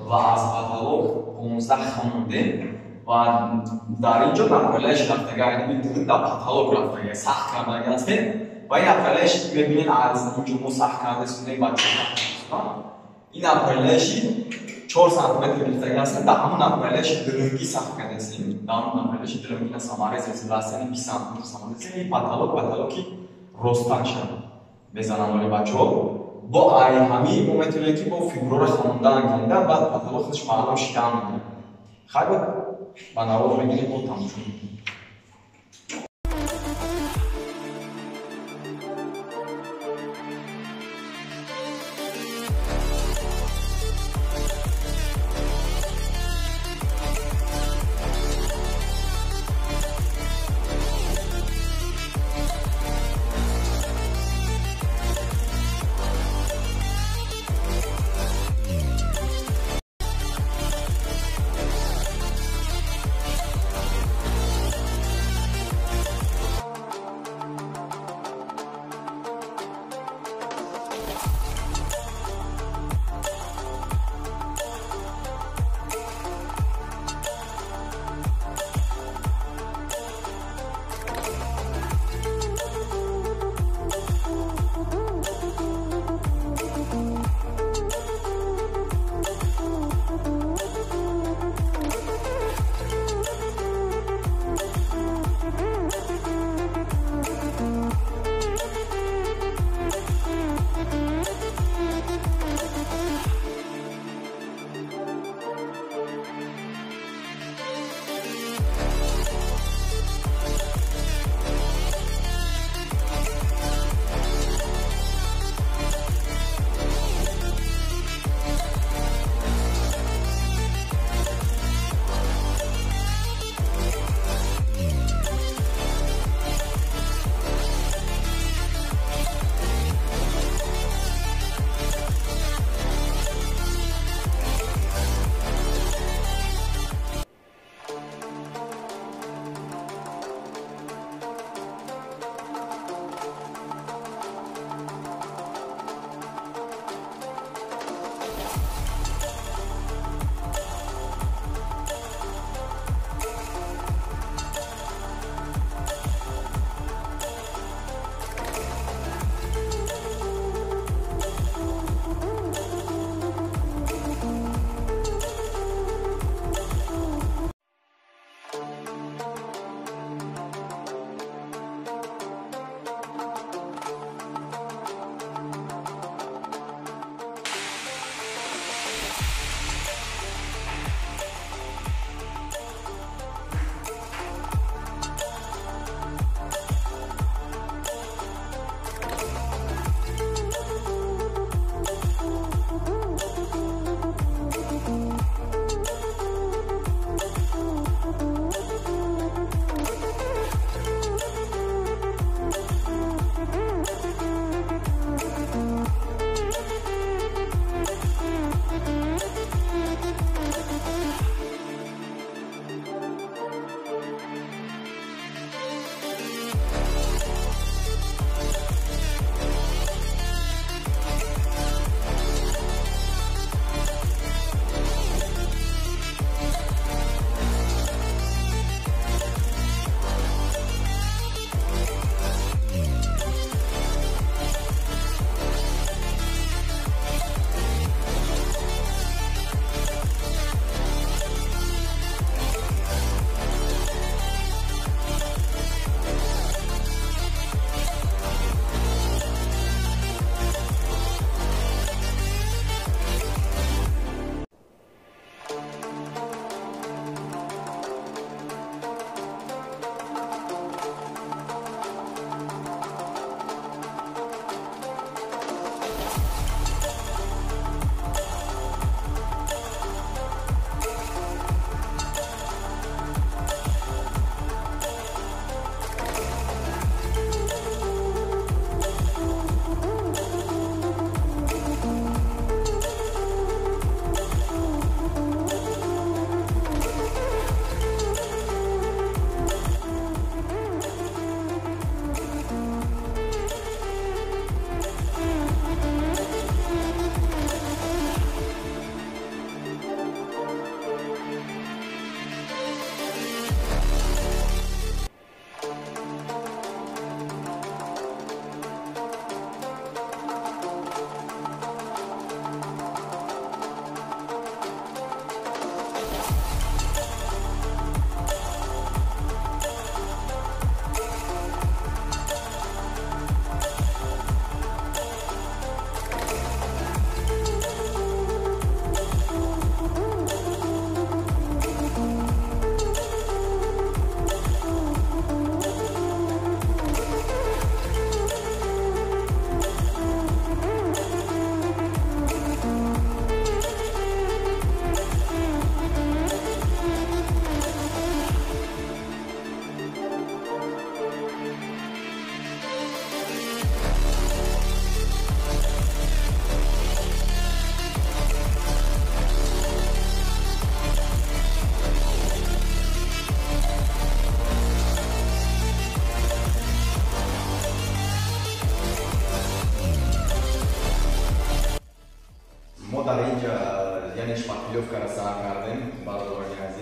Ва аз потолок 15 хондем ва дар ин ҷо направляющ рафтага, яъне дар потолок рафтага, сахт кардага ҳастем. Ва ин направляющ ки мебинед, аз ин ҷо мо сахт карда истодем, бачаҳо, ин направляющи 4 сантиметр гирифтага ҳастем. Дар ҳамон направляющи дурунги сахт карда ҳастем, дар ҳамон направляющи дурунги на саморез ҳастем, расияни 20 сантиметр саморез ҳастем. Ин потолок потолоки ростан шад мезанам оли бачаҳо. Бо ай ҳамин мо метавонем, ки бо фигурора хондан гирем, баъд потолок худаш маълум шидан мегирад. Хайр, ба навор мегирем, бо тамошо мекунем.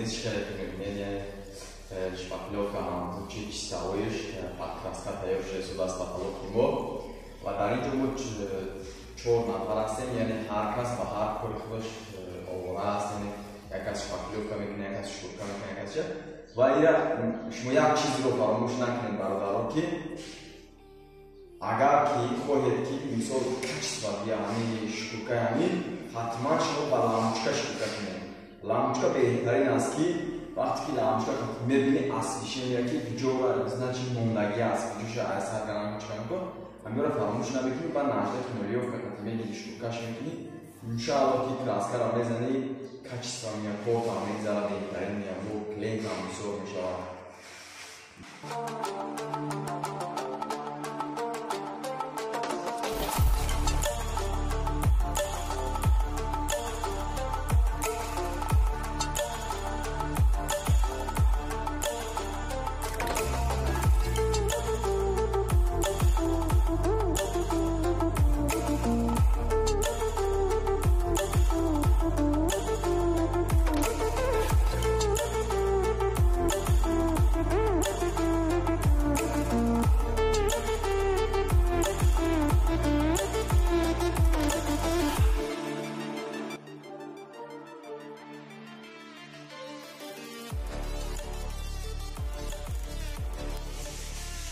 нест, хеле ки мебинед, яъне шпаклёвка ҳамчи чистовоиш подкраска тайёр шуда истодааст потолоки мо. Ва дар ин ҷо мо 4 нафар ҳастем, яъне ҳар кас ба ҳар кори худаш овора аст, яъне як кас шпаклёвка мекунад, як кас шкурка мекунад, як кас ча. Ва ира шумо як чизро фаромӯш накунед, бародаро, ки агар ки хоҳед ки мисол качество бия ҳамин шкуркаи ҳамин, ҳатман шумо ба лампочка шкурка кунед. Лампочка беҳтарин аст, ки вақте ки лампочка мебини освещение ки ҷора значит мондагӣ аст, ҷоша аз сар лампочка мекун, ҳаминро фаромӯш намекунӣ. Ба наждаки нолиёвка кати мегири, шкуркаш мекунӣ, иншаалло ки краскаро мезанӣ, качество меяд, кортам мегзара, беҳтарин меяд, бо клиентам бисёр мешавад.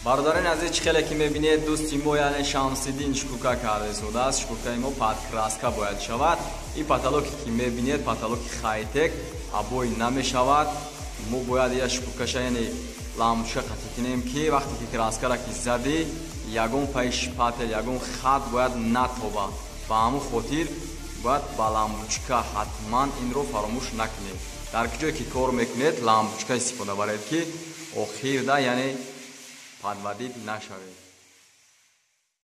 Бародарони азиз, чӣ хеле ки мебинед, дӯсти мо яъне Шамсиддин шкурка карда истодааст. Шкуркаи мо подкраска бояд шавад. Ин потолоке ки мебинед, потолоки хайтек, обой намешавад. Мо бояд я шкуркаша яъне лампочка қатӣ кунем, ки вақте ки краскара ки задӣ, ягон пай шпатель, ягон хат бояд натоба. Ба ҳамун хотир бояд ба лампочка ҳатман инро фаромӯш накунед. Дар куҷое ки кор мекунед, лампочка истифода баред, ки охирда яъне подводить нашавед.